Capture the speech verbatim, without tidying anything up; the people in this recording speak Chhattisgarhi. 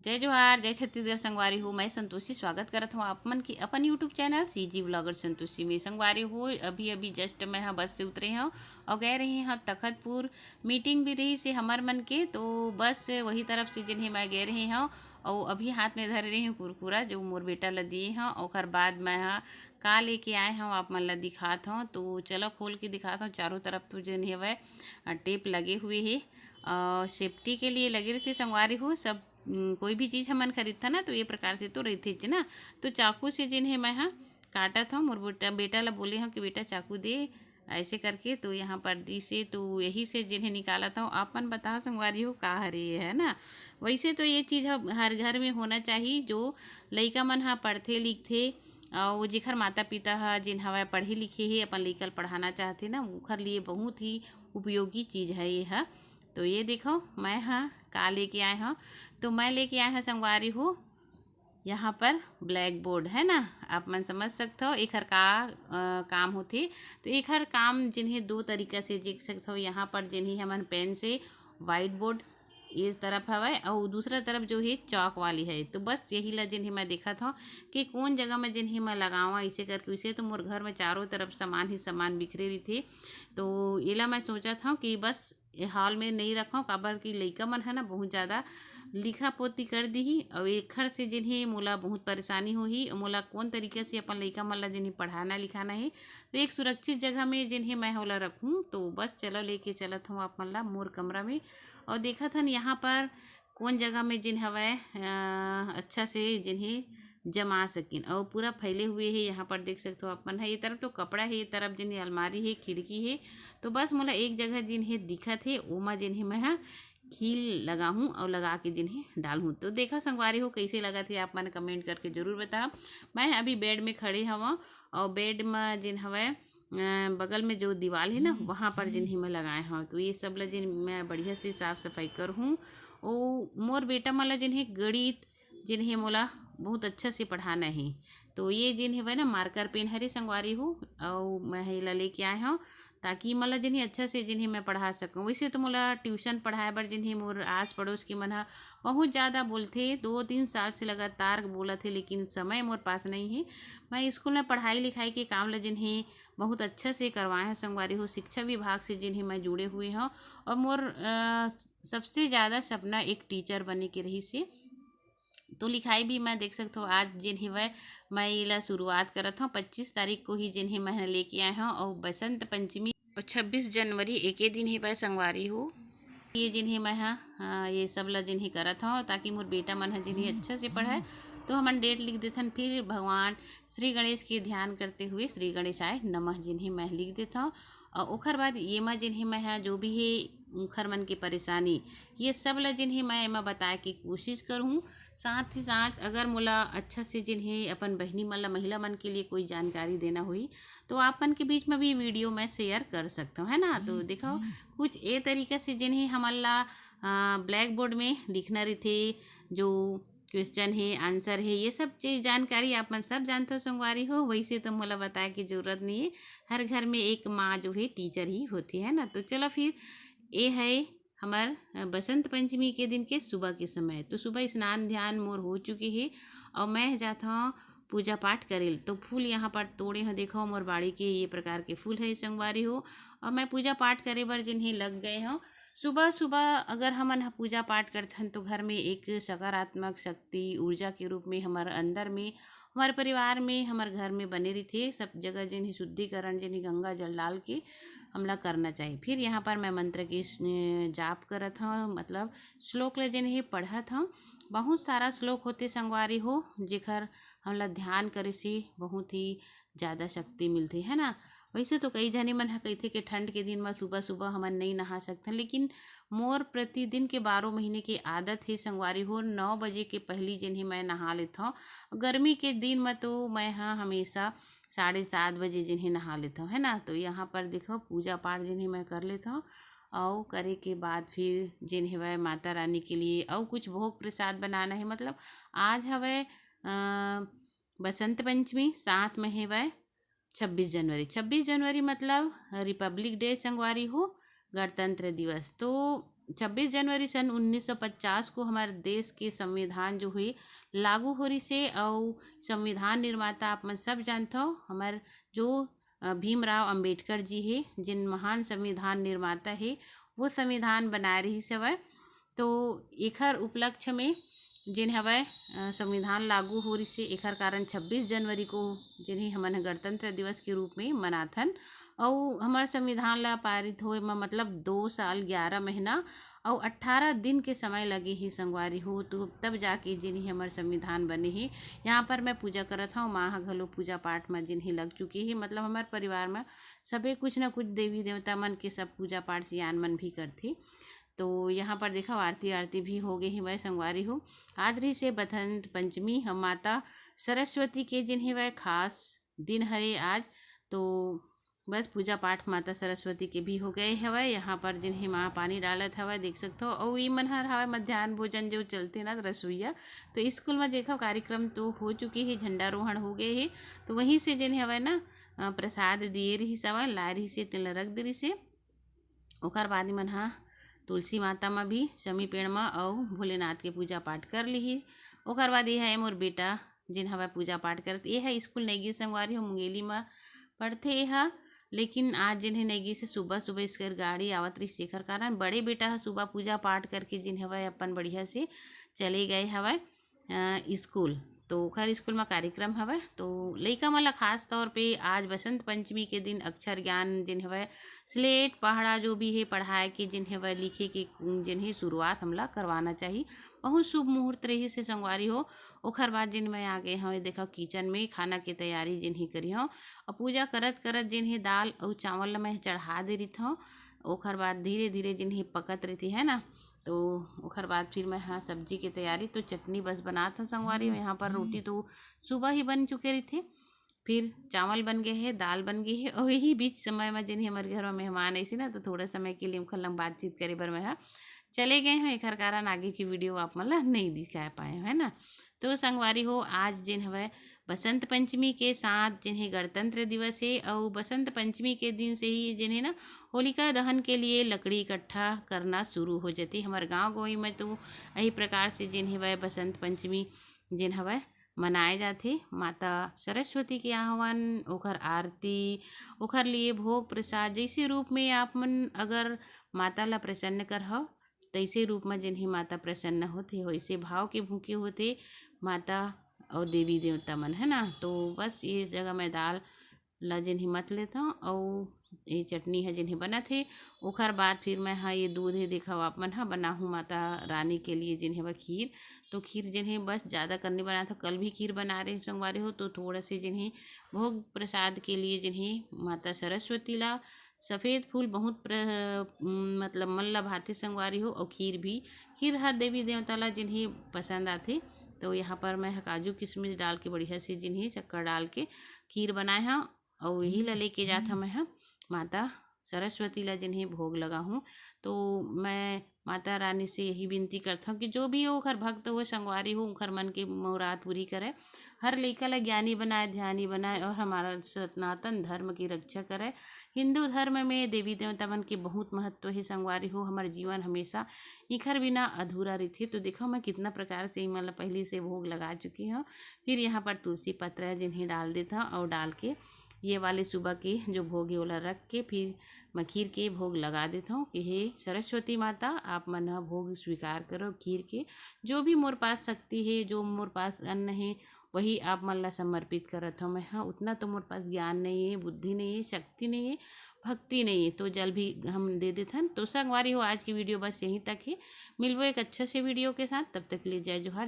जय जोहार, जय छत्तीसगढ़ संगवारी हो। मैं संतोषी स्वागत करत हूँ आप मन के अपन YouTube channel CG vlogger Santoshi में। संगवारी हो, अभी अभी जस्ट मैं ह बस से उतरे हूँ और गए रहे हूँ तखतपुर। मीटिंग भी रही से हमर मन के, तो बस वही तरफ से जिन्हें मैं गए रहे हूँ। और अभी हाथ में धरे रहे हूँ कुरकुरा, जो मोर बेटा ला दिए हूँ। ओकर बाद मैं ह का लेके आए हूँ, आप मन ला दिखात हूँ। तो चलो खोल के दिखात हूँ। चारों तरफ तो जिन हेवय टेप लगे हुए हे और सेफ्टी के लिए लगे रहिथे संगवारी हो। सब उम, कोई भी चीज़ हमन खरीदथन ना, तो ये प्रकार से तो रहिथे च ना। तो चाकू से जिन हे मैं ह काटत हूँ। मोर बेटा बेटा ला बोले हूँ कि बेटा चाकू दे, ऐसे करके। तो यहाँ पर दिस हे, तो यही से जिन हे निकालत हूँ। आप मन बताओ संगवारी हो, का हरे ये, है ना? वैसे तो ये चीज़ ह हर घर में होना चाहिए। जो लइका मन ह पढ़थे लिखथे, अउ जेखर माता पिता ह जिन हवय पढ़े लिखे हे, अपन लइका ल पढ़ाना चाहथे ना, ओखर लिए बहुत ही उपयोगी चीज़ है ये ह। तो ये देखो, मैं ह का लेके आए हूँ। तो मैं लेके आए हूँ संगवारी हो, यहाँ पर ब्लैक बोर्ड है ना, आप मन समझ सकते हो एखर का अ, काम होथे। तो एखर काम जिन्हें दो तरीका से देख सकते हो। यहाँ पर जिन्हें हमन पेन से, वाइट बोर्ड इस तरफ हवय अउ दूसरा तरफ जो है चौक वाली है। तो बस यही ला जिन्हें मैं देखत हूँ कि कौन जगह में जिन्हें मैं लगावा, इसे करके उसे। तो मोर घर में चारों तरफ सामान ही सामान बिखरे रहिथे। तो एला मैं सोचत हूँ कि बस ये हॉल में नहीं रखो, काबर कि लइका मन है ना बहुत ज़्यादा लिखा पोती कर दीही, और एखर से जिन्हें मोला बहुत परेशानी होही, मोला कौन तरीके से अपन लइका मन ला जिन्हें पढ़ाना लिखाना है। तो एक सुरक्षित जगह में जिन्हें मैं ओला रखूँ। तो बस चलो लेके चलत हूँ आप मन ला मोर कमरा में, और देखत हन यहाँ पर कौन जगह में जिन हवय अ, अच्छा से जिन्हें जमा सकिन। और पूरा फैले हुए है, यहाँ पर देख सकते हो आप मन है। ये तरफ तो कपड़ा है, ये तरफ जिन्हें अलमारी है, खिड़की है। तो बस मोला एक जगह जिन्हें दिखत है, ओमा जिन्हें मैं ह खील लगाहूँ और लगा के जिन्हें डालहूँ। तो देखो संगवारी हो, कैसे लगत है, आप मन कमेंट करके जरूर बताओ। मैं अभी बेड में खड़े हवँ और बेड में जिन हवय अ, बगल में जो दीवाल है ना, वहाँ पर जिन्हें मैं लगाए हूँ। तो ये सब ला जिन मैं बढ़िया से साफ सफाई करहूँ। ओ मोर बेटा मन ला जिन्हें गणित, जिन्हें मोला बहुत अच्छा से पढ़ाना है। तो ये जिन हेवय ना मार्कर पेन हरे संगवारी हो, अउ मैं एला लेके आए हूँ, ताकि मोला जिन्हें अच्छा से जिन्हें मैं पढ़ा सकूँ। वैसे तो मोला ट्यूशन पढ़ाए बर जिन्हें मोर आस पड़ोस के मन ह बहुत ज़्यादा बोलथे, दो तीन साल से लगातार बोलत हे, लेकिन समय मोर पास नहीं है। मैं स्कूल में पढ़ाई लिखाई के काम ला जिन्हें बहुत अच्छा से करवाए हैं संगवारी हो, शिक्षा विभाग से जिन्हें मैं जुड़े हुए हूँ। और मोर अ, सबसे ज़्यादा सपना एक टीचर बने के रही से। तो लिखाई भी मैं देख सकत हूँ, आज जिन हेवय मैं एला शुरुआत करत हूँ, पच्चीस तारीख को ही जिन्हें मैं लेके आए हूँ। और बसंत पंचमी और छब्बीस जनवरी एके दिन हेवय संगवारी हो। ये जिन्हें मैं ह, अ, ये सब ला जिन्हें करत हूँ, ताकि मोर बेटा मन ह जिन्हें अच्छा से पढ़ाए। तो हमन डेट लिख देथन, फिर भगवान श्री गणेश के ध्यान करते हुए श्री गणेशाय नमः जिन्हें मैं लिख देथव। और ओखर बाद ये मा जिन्हें मैं ह जो भी है उखर मन के परेशानी, ये सब ला जिन्हें मैं एमा बताए के कोशिश करूँ। साथ ही साथ अगर मोला अच्छा से जिन्हें अपन बहिनी मन ला, महिला मन के लिए कोई जानकारी देना होही, तो आप मन के बीच में भी वीडियो मैं शेयर कर सकता हूँ, है ना। तो देखो, कुछ ए तरीका से जिन्हें हमन ला ब्लैक बोर्ड में लिखना रहिथे, जो क्वेश्चन है, आंसर है, ये सब चीज़ जानकारी आप मन सब जानते हो संगवारी हो। वैसे तो मोला बताए की जरूरत नहीं है, हर घर में एक माँ जो है टीचर ही होती है ना। तो चलो फिर, ये है हमार अ, बसंत पंचमी के दिन के सुबह के समय। तो सुबह स्नान ध्यान मोर हो चुके हे और मैं जात हूँ पूजा पाठ करे ल। तो फूल यहाँ पर तोड़े हूँ, देखो मोर बाड़ी के ये प्रकार के फूल है संगवारी हो। और मैं पूजा पाठ करे बर जिन्हें लग गए हूँ। सुबह सुबह अगर हमन ह पूजा पाठ करथन तो घर में एक सकारात्मक शक्ति, ऊर्जा के रूप में हमारे अंदर में, हमारे परिवार में, हमारे घर में बने रहिथे। सब जगह जिन्हें शुद्धिकरण, जिन्हें गंगा जल डाल के हमला करना चाहिए। फिर यहाँ पर मैं मंत्र की स-, जाप करत हूँ, मतलब श्लोक ले जिन्हें पढ़त हूँ। बहुत सारा श्लोक होते संगवारी हो, जेकर हमला ध्यान करे से बहुत ही ज़्यादा शक्ति मिलती है ना। वैसे तो कई झने मन ह कहिथे कि ठंड के दिन म सुबह सुबह हमन नइ नहा सकथन, लेकिन मोर प्रतिदिन के बारह महीने के आदत हे संगवारी हो, नौ बजे के पहली जिन्हें मैं नहा लेथव। गर्मी के दिन म तो मैं ह हमेशा साढ़े सात बजे जिन्हें नहा लेथव, है ना। तो यहाँ पर देखो, पूजा पाठ जिन्हें मैं कर लेथव और करे के बाद फिर जिन हेवय माता रानी के लिए और कुछ भोग प्रसाद बनाना है। मतलब आज हवय अ, बसंत पंचमी, साथ में हेवय छब्बीस जनवरी। छब्बीस जनवरी मतलब रिपब्लिक डे संगवारी हो, गणतंत्र दिवस। तो छब्बीस जनवरी सन उन्नीस सौ पचास को हमर देश के संविधान जो हे लागू हो रिसे, अउ संविधान निर्माता आप मन सब जानथव, हमर जो अ, भीमराव अंबेडकर जी हे, जिन महान संविधान निर्माता हे, वो संविधान बनाए रहिस हवय। तो एखर उपलक्ष्य में जेन हवय, अ, संविधान लागू हो रिसे, एखर कारण छब्बीस जनवरी को जेन हे हमन ह गणतंत्र दिवस के रूप में मनाथन। अउ हमर संविधान ला पारित होए म मतलब दो साल ग्यारह महीना अउ अट्ठारह दिन के समय लगे हे संगवारी हो, तो तब जाके जेन हे हमर संविधान बने हे। यहाँ पर मैं पूजा करत हव, माँ ह घलो पूजा पाठ म जेन हे लग चुके हे, मतलब हमर परिवार म सबे कुछ न कुछ देवी देवता मन के सब पूजा पाठ सियान मन भी करथे। तो यहाँ पर देखव आरती आरती भी हो गे हवय संगवारी हो। आज रहिसे बसंत पंचमी, हम माता सरस्वती के जेन हवय खास दिन हरे आज। तो बस पूजा पाठ माता सरस्वती के भी हो गए हवय। यहाँ पर जेन हे माँ पानी डालत हवय, देख सकथव। अउ ई मन हर हवय मध्यान्ह भोजन जो चलथे ना रसोईया, तो स्कूल में देखव कार्यक्रम तो हो चुके हे, झंडारोहण हो गए हे, तो वहीं से जेन हवय ना, अ, प्रसाद दिए रहिस हवय, लाए रहिस हे, तेन ल रख दे रहिस हे। ओकर बाद मन ह तुलसी माता म भी, शमी पेड़ म अउ भोलेनाथ के पूजा पाठ कर लिही। ओकर बाद ये है मोर बेटा, जेन हवय पूजा पाठ करत। ये है स्कूल नई गे संगवारी हो, मुंगेली म पढ़थे ये ह। लेकिन आज जेन हे नई गिस हे, सुबह सुबह इसकर गाड़ी आवत रहिस, जेकर कारण बड़े बेटा ह सुबह पूजा पाठ करके जेन हवय अपन बढ़िया से चले गए हवय, अ, स्कूल। तो ओखर स्कूल म कार्यक्रम हवय। तो लइका मन ला खास तौर पे आज बसंत पंचमी के दिन अक्षर ज्ञान जेन हवय, स्लेट पहाड़ा जो भी हे पढ़ाए के जेन हवय, लिखे के जेन हे शुरुआत हमला करवाना चाही। बहुत शुभ मुहूर्त रहिस हे संगवारी हो। ओखर बाद जेन मैं आ गे हवं, देखव किचन में खाना के तैयारी जेन हे करिहव। अउ पूजा करत करत जेन हे दाल अउ चावल ल मैं चढ़ा दे रहिथव। ओखर बाद धीरे धीरे जेन हे पकत रहिथे, है ना। तो ओखर बाद फिर मैं हा सब्जी के तैयारी, तो चटनी बस बनात हव संगवारी हो। यहाँ पर रोटी तो सुबह ही बन चुके रहिथे, फिर चावल बन गए हे, दाल बन गए हे, और यही बीच समय में जेन हे हमर घर में मेहमान आइस ना, तो थोड़ा समय के लिए उनकर लंग बातचीत करे बर मैं हा चले गए हव। एखर कारण आगे की वीडियो आप मन ला नहीं दिखा पाए हव, है ना। तो संगवारी हो, आज जेन हवय बसंत पंचमी के साथ जेन हे गणतंत्र दिवस हे, अउ बसंत पंचमी के दिन से ही जेन हे ना होलिका दहन के लिए लकड़ी इकट्ठा करना शुरू हो जाथे। हमर गाँव गंवई में तो यही प्रकार से जेन हवय बसंत पंचमी जेन हवय मनाए जाथे। माता सरस्वती के आह्वान, ओखर आरती, ओखर लिए भोग प्रसाद, जैसे रूप में आप मन अगर माता ला प्रसन्न करहव, तैसे रूप में जेन हे माता प्रसन्न होथे, वैसे भाव के भूखे होथे माता अउ देवी देवता मन, है ना। तो बस ये जगह मैं दाल ला जेन हे मथ लेथव, अउ ये चटनी ह जेन हे बनत हे। ओखर बाद फिर मैं हा ये दूध हे, देखव आप मन हा, बनाहूँ माता रानी के लिए जेन हे वह खीर। तो खीर जेन हे बस ज़्यादा करनी बनात हव, कल भी खीर बना रहे संगवारी हो, तो थोड़ा से जेन हे भोग प्रसाद के लिए जेन हे माता सरस्वती ला सफ़ेद फूल बहुत प्र-, मतलब मन ला भाथे संगवारी हो, अउ खीर भी, खीर हर देवी देवता ला जेन हे पसंद आथे। तो यहाँ पर मैं ह काजू किशमिश डाल के बढ़िया से जेन हे शक्कर डाल के खीर बनाए हव, अउ यही ला लेके जात हव मैं ह माता सरस्वती ला जेन हे भोग लगाहूँ। तो मैं माता रानी से यही विनती करत हव कि जो भी हो ओखर भक्त हो, संगवारी हो, ओखर मन के मुराद पूरी करे। हर लइका ला ज्ञानी बनाए, ध्यानी बनाए और हमारा सनातन धर्म की रक्षा करे। हिंदू धर्म में देवी देवता मन के बहुत महत्व हे संगवारी हो, हमर जीवन हमेशा इखर बिना अधूरा रहिथे। तो देखव मैं कितना प्रकार से इमन ला पहिली से भोग लगा चुके हव। फिर यहाँ पर तुलसी पत्र जेन हे डाल देत हव और डाल के ये वाले सुबह के जो भोग हे ओला रख के फिर मैं खीर के भोग लगा देत हव कि हे सरस्वती माता, आप मन ह भोग स्वीकार करो खीर के। जो भी मोर पास शक्ति हे, जो मोर पास अन्न हे, वही आप मन ला समर्पित करत हव मैं ह। उतना तो मोर पास ज्ञान नहीं हे, बुद्धि नहीं हे, शक्ति नहीं हे, भक्ति नहीं हे, तो जल भी हम दे देथन। तो संगवारी हो, आज की वीडियो बस यहीं तक हे। मिलबो एक अच्छे से वीडियो के साथ, तब तक के लिए जय जोहार।